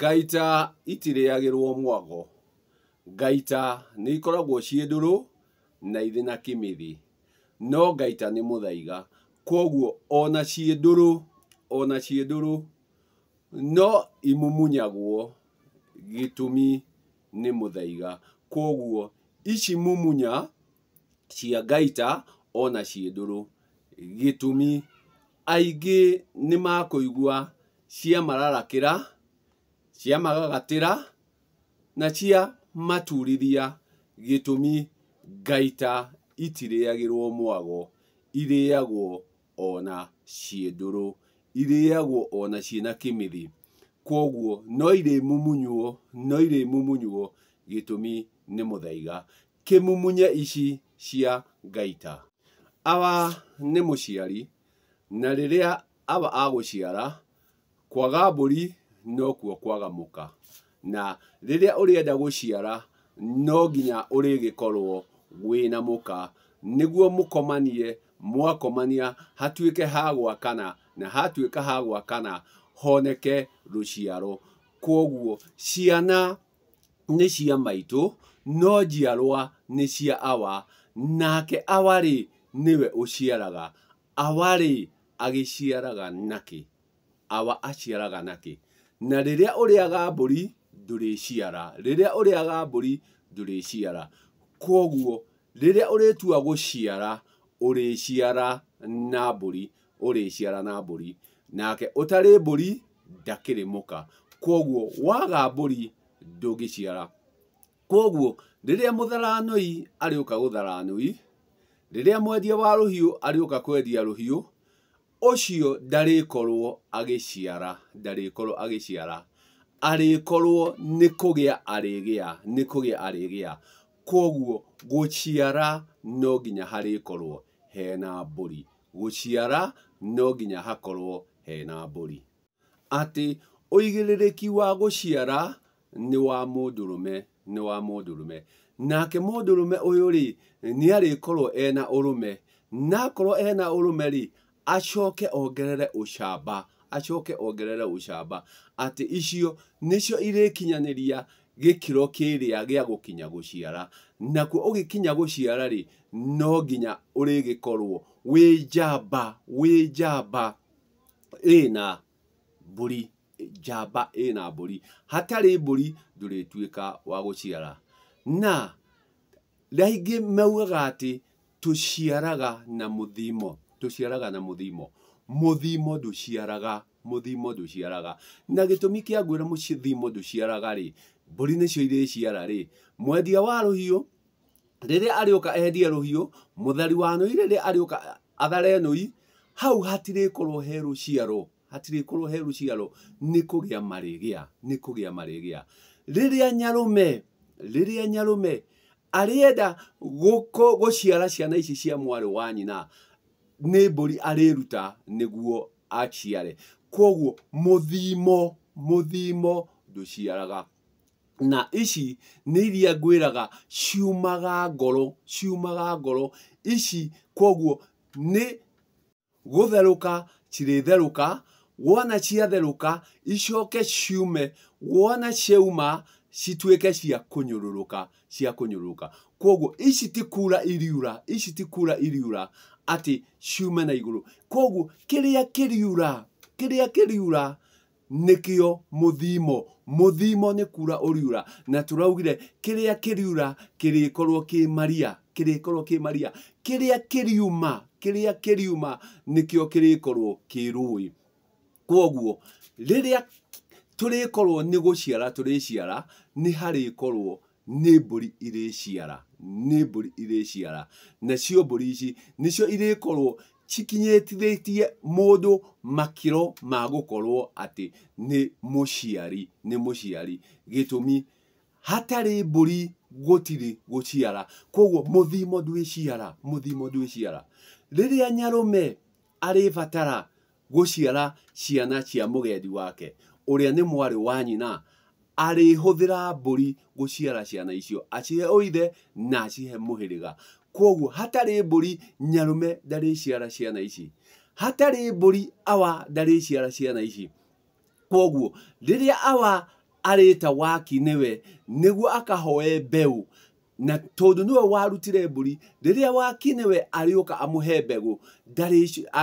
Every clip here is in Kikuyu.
Ngaita itirĩagĩrwo mwago. Ngaita nĩ ikoragwo ciĩ ndũrũ na irĩ na kĩmĩrĩ, no ngaita nĩ mũthaiga. Koguo ona ciĩ ndũrũ, ona ciĩ ndũrũ no imumunyagwo, gĩtũmi nĩ mũthaiga. Koguo ici mumunya cia ngaita ona ciĩ ndũrũ, gĩtũmi aingĩ nĩ makũigua ciamararakĩra, ciamagagatĩra na ciamaturithia, gĩtũmi ngaita itirĩagĩrwo mwago, irĩagwo ona ciĩ ndũrũ, irĩagwo ona ciĩna kĩmĩrĩ. Koguo no irĩmumunywo, no irĩmumunywo, gĩtũmi nĩ mũthaiga. Kĩmumunye ici cia ngaita. Awa nĩ mũciari, na rĩrĩa awa agũciara, kwaga mbũri nokuo kwaga mũka. Na rĩrĩa ũrĩenda gũciara, no nginya ũrĩgĩkorwo wĩna mũka, nĩguo mũkomanie, mwakomania hatuĩke ha gwakana, na hatuĩka ha gwakana honeke rũciaro. Koguo ciana nĩ cia maitũ, no njiarwa nĩ cia awa, nake awa-rĩ nĩwe ũciaraga. Awa-rĩ agĩciaraga nakĩ? Awa aciaraga nakĩ? Na rĩrĩa ũrĩaga mbũri ndũrĩciara, rĩrĩa ũrĩaga mbũri ndũrĩciara. Koguo rĩrĩa ũrĩtua gũciara, ũrĩciara na mbũri, ũrĩciara na mbũri. Nake ũtarĩ mbũri ndakĩrĩ mũka. Koguo waga mbũri ndũngĩciara. Koguo rĩrĩa mũtharanũi arĩũka gũtharanũi, rĩrĩa mwendia wa rũhiũ arĩũka kwendia rũhiũ, ũcio ndarĩkorwo agĩciara, ndarĩkorwo agĩciara, arĩkorwo nĩ kũgĩa arĩgĩa, nĩ kũgĩa arĩgĩa. Koguo gũciara no nginya harĩkorwo hena mbũri, gũciara no nginya hakorwo hena mbũri. Atĩ ũigĩrĩrĩki wa gũciara nĩ wa mũndũrũme, nĩ wa mũndũrũme. Nake mũndũrũme ũyũ rĩ, nĩ arĩkorwo ena ũrũme, na akorwo ena ũrũme rĩ, acoke ongerere ũcamba, acoke ongerere ũcamba, atĩ icio nĩcio irĩkinyanĩria gĩkĩro kĩrĩa gĩa gũkinya gũciara. Nakuo ũgĩkinya gũciara rĩ, no nginya ũrĩgĩkorwo wĩ njamba, wĩ njamba ĩna mbũri, njamba ĩna mbũri. Hatarĩ mbũri ndũrĩtuĩka wa gũciara. Na aingĩ maugaga atĩ tũciaraga na mũthimo, tũciaraga na mũthimo. Mũthimo ndũciaraga, mũthimo ndũciaraga. Na gĩtũmi kĩa ngwĩra mũthimo ndũciaraga rĩ, mbũri nĩcio irĩciara rĩ, mwendia wa rũhiũ rĩrĩa arĩũka endie rũhiũ, mũthari wa nũi rĩrĩa arĩũka athare nũi, hau hatirĩkorwo he rũciaro, hatirĩkorwo he rũciaro, nĩ kũgĩa marĩgĩa, nĩ kũgĩa marĩgĩa. Rĩrĩa nyarũme, rĩrĩa nyarũme arĩenda gũciara ciana ici cia mwarĩ wa nyina, nĩ mbũri arĩruta nĩguo aciare. Koguo mũthimo, mũthimo ndũciaraga. Na ici nĩ iria ngwĩraga ciumaga ngoro, ciumaga ngoro. Ici koguo nĩ gũtherũka cirĩtherũka, wona ciatherũka icoke ciume, wona ciauma cituĩke cia kũnyũrũrũka, cia kũnyũrũrũka. Koguo ici ti kura iriura, ici ti kura iriura atĩ ciume na igũrũ. Koguo kĩrĩa kĩriura, kĩrĩa kĩriura nĩkĩo mũthimo. Mũthimo nĩ kura ũriura, na tũraugire kĩrĩa kĩriura kĩrĩkorwo kĩ maria, kĩrĩkorwo kĩ maria. Kĩrĩa kĩriuma, kĩrĩa kĩriuma nĩkĩo kĩrĩkorwo kĩ rũĩ. Koguo rĩrĩa tũrĩkorwo nĩ gũciara tũrĩciara, nĩ harĩkorwo nĩ mbũri irĩciara, nĩ mbũri irĩciara. Nacio mbũri ici nĩcio irĩkorwo cikinyĩtithĩtie mũndũ makĩro ma gũkorwo atĩ nĩ mũciari, nĩ mũciari. Gĩtũmi hatarĩ mbũri gũtirĩ gũciara. Koguo mũthimo ndwĩciara, mũthimo ndwĩciara. Rĩrĩa nyarũme arĩbatara gũciara ciana cia mũgendi wake, ũrĩa nĩ mwarĩ wa nyina, arĩhũthĩra mbũri gũciara ciana icio, acihe ũithe na acihe mũhĩrĩga. Koguo hatarĩ mbũri nyarũme ndarĩciara ciana ici, hatarĩ mbũri awa ndarĩciara ciana ici. Koguo rĩrĩa awa Arĩta waki nĩwe nĩguo akahoe mbeũ, na tondũ nĩwe warutire mbũri, rĩrĩa waki nĩwe arĩũka amũhe mbegũ,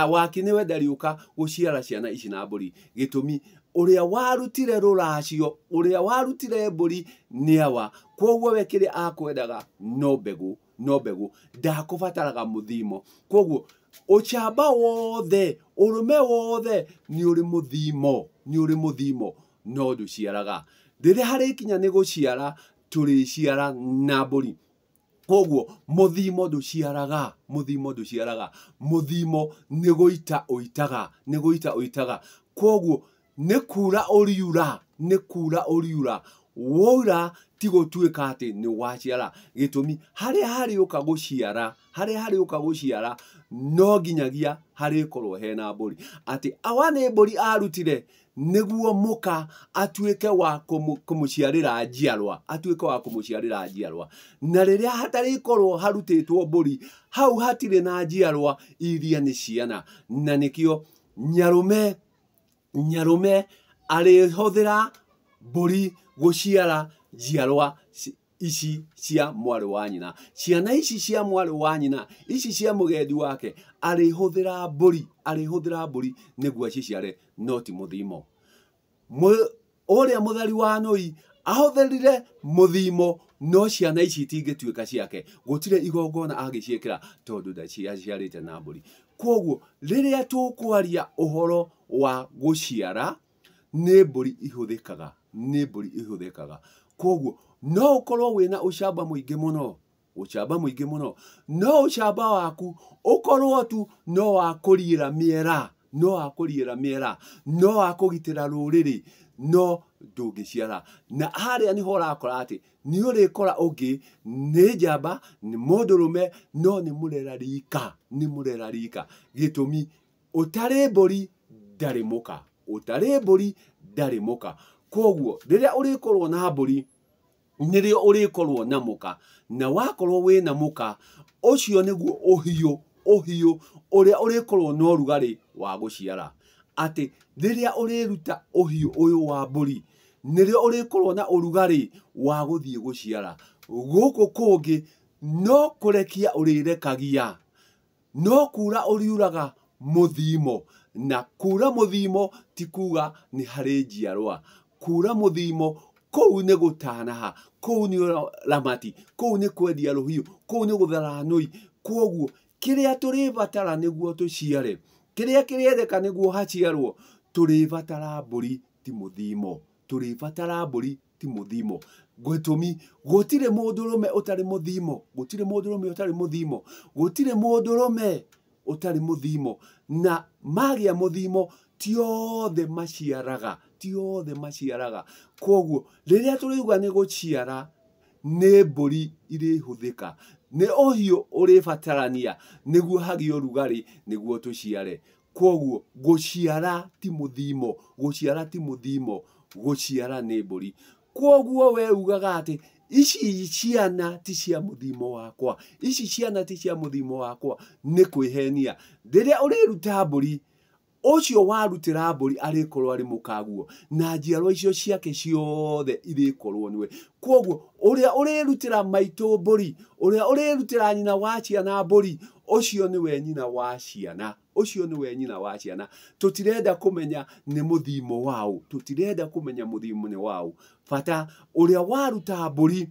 waki nĩwe ndarĩũka gũciara ciana ici na mbũri. Gĩtũmi, ũrĩa warutire rũracio, ũrĩa warutire mbũri nĩ awa. Koguo we kĩrĩa akwendaga no mbegũ, no mbegũ, ndakũbataraga mũthimo. Koguo ũcamba wothe, ũrũme wothe nĩ ũrĩ mũthimo, nĩ ũrĩ mũthimo, no ndũciaraga. Rĩrĩa harĩkinya nĩ gũciara, tũrĩciara na mbũri. Koguo mũthimo ndũciaraga, mũthimo ndũciaraga, mũthimo nĩ gũita ũitaga, nĩ gũita ũitaga. Koguo nĩ kura ũriura, nĩ kura ũriura, waura ti gũtuĩka atĩ nĩ waciara. Gĩtũmi, harĩa harĩũka gũciara, harĩa harĩũka gũciara no nginyagia harĩkorwo hena mbũri. Atĩ awa nĩ mbũri arutire nĩguo mũka atuĩke wa kũmũciarĩra njiarwa, atuĩke wa kũmũciarĩra njiarwa. Na rĩrĩa hatarĩkorwo harutĩtwo mbũri, hau hatirĩ na njiarwa iria nĩ ciana. Na nĩkĩo nyarũme, nyarũme arĩhũthĩra mbũri gũciara njiarwa ici cia mwarĩ wa nyina. Ciana ici cia mwarĩ wa nyina, ici cia mũgendi wake, arĩhũthĩra mbũri, arĩhũthĩra mbũri nĩguo aciciare, no ti mũthimo. Ũrĩa mũthari wa nũi ahũthĩrire mũthimo, no ciana ici itingĩtuĩka ciake. Gũtirĩ igongona angĩciĩkĩra tondũ ndaciarĩte na mbũri. Koguo rĩrĩa tũkwaria ũhoro wa gũciara, nĩ mbũri ihũthĩkaga, nĩ mbũri ihũthĩkaga. Koguo no ũkorwo wĩna ũcamba mũingĩ mũno, ũcamba mũingĩ mũno, no ũcamba waku ũkorwo tu no wa kũriĩra mĩera, no wa kũriĩra mĩera, no wa kũgitĩra rũrĩrĩ, no ndũngĩciara. Na harĩa nĩho ũrakora atĩ nĩ ũrĩkora ũngĩ nĩ njamba, nĩ mũndũrũme, no nĩ mũrera rika, nĩ mũrera rika. Gĩtũmi, ũtarĩ mbũri ndarĩ mũka, ũtarĩ mbũri ndarĩ mũka. Koguo rĩrĩa ũrĩkorwo na mbũri, nĩrĩo ũrĩkorwo na mũka, na wakorwo wĩna mũka, ũcio nĩguo ũhiũ, ũhiũ ũrĩa ũrĩkorwo na ũrugarĩ wa gũciara. Atĩ rĩrĩa ũrĩruta ũhiũ ũyũ wa mbũri, nĩrĩo ũrĩkorwo na ũrugarĩ wa gũthiĩ gũciara. Gũkũ kũngĩ no kũrekia ũrĩrekagia, no kura ũriuraga mũthimo, na kura mũthimo ti kuga nĩ harĩ njiarwa. Kura mũthimo kũu nĩ gũtanaha, kũu nĩ ũramati, kũu nĩ kwendia rũhiũ, kũu nĩ gũthara nũi. Koguo kĩrĩa tũrĩbatara nĩguo tũciare, kĩrĩa kĩrendeka nĩguo haciarwo, tũrĩbatara mbũri ti mũthimo, tũrĩbatara mbũri ti mũthimo. Gĩtũmi, gũtirĩ mũndũrũme ũtarĩ mũthimo, gũtirĩ mũndũrũme ũtarĩ mũthimo, gũtirĩ mũndũrũme ũtarĩ mũthimo. Na magĩa mũthimo ti othe maciaraga, ti othe maciaraga. Koguo rĩrĩa tũrĩuga nĩ gũciara, nĩ mbũri irĩhũthĩka, nĩ ũhiũ ũrĩbatarania nĩguo hagĩe ũrugarĩ nĩguo tũciare. Koguo gũciara ti mũthimo, gũciara ti mũthimo, gũciara nĩ mbũri. Koguo we ugaga atĩ ici ciana ti cia mũthimo wakwa, ici ciana ti cia mũthimo wakwa, nĩ kwĩhenia. Rĩrĩa ũrĩruta mbũri, ũcio warutĩra mbũri arĩkorwo arĩ mũkaguo, na njiarwa icio ciake ciothe irĩkorwo nĩwe. Koguo ũrĩa ũrĩrutĩra maitũ mbũri, ũrĩa ũrĩrutĩra nyina wa ciana mbũri, ũcio nĩwe nyina wa ciana, ũcio nĩwe nyina wa ciana. Tũtirenda kũmenya nĩ mũthimo waũ, tũtirenda kũmenya mũthimo nĩ waũ. Bata ũrĩa waruta mbũri,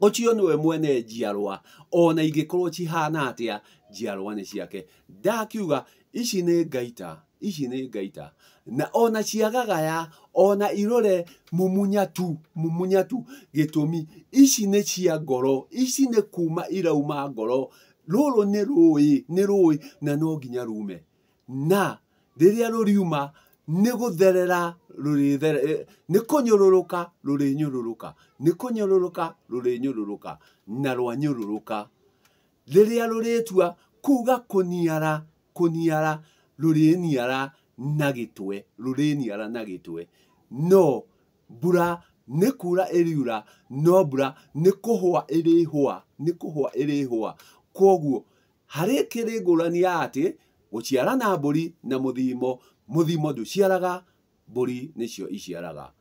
ũcio nĩwe mwene njiarwa, ona ingĩkorwo cihana atĩa, njiarwa nĩ ciake. Ndakiuga ici nĩ ngaita, ici nĩ ngaita, na ona ciagagaya, ona irore mumunyatu, mumunyatu. Gĩtũmi, ici nĩ cia ngoro, ici nĩ kuma irauma ngoro. Rũrũ nĩ rũĩ, nĩ rũĩ, na no nginya rume. Na rĩrĩa rũriuma nĩ gũtherera rũrĩthere, nĩ kũnyũrũrũka rũrĩnyũrũrũka, nĩ kũnyũrũrũka rũrĩnyũrũrũka, na rwanyũrũrũka. Rĩrĩa rũrĩtua kuga kũniara, kũniara, rũrĩniara na gĩtwe, rũrĩniara na gĩtwe. No mbura nĩ kura ĩriura, no mbura nĩ kũhũa ĩrĩhũa, nĩ kũhũa ĩrĩhũa. Koguo harĩ kĩrĩ ngũrani ya atĩ gũciara na mbũri na mũthimo, mũthimo ndũciaraga, mbũri nĩcio iciaraga.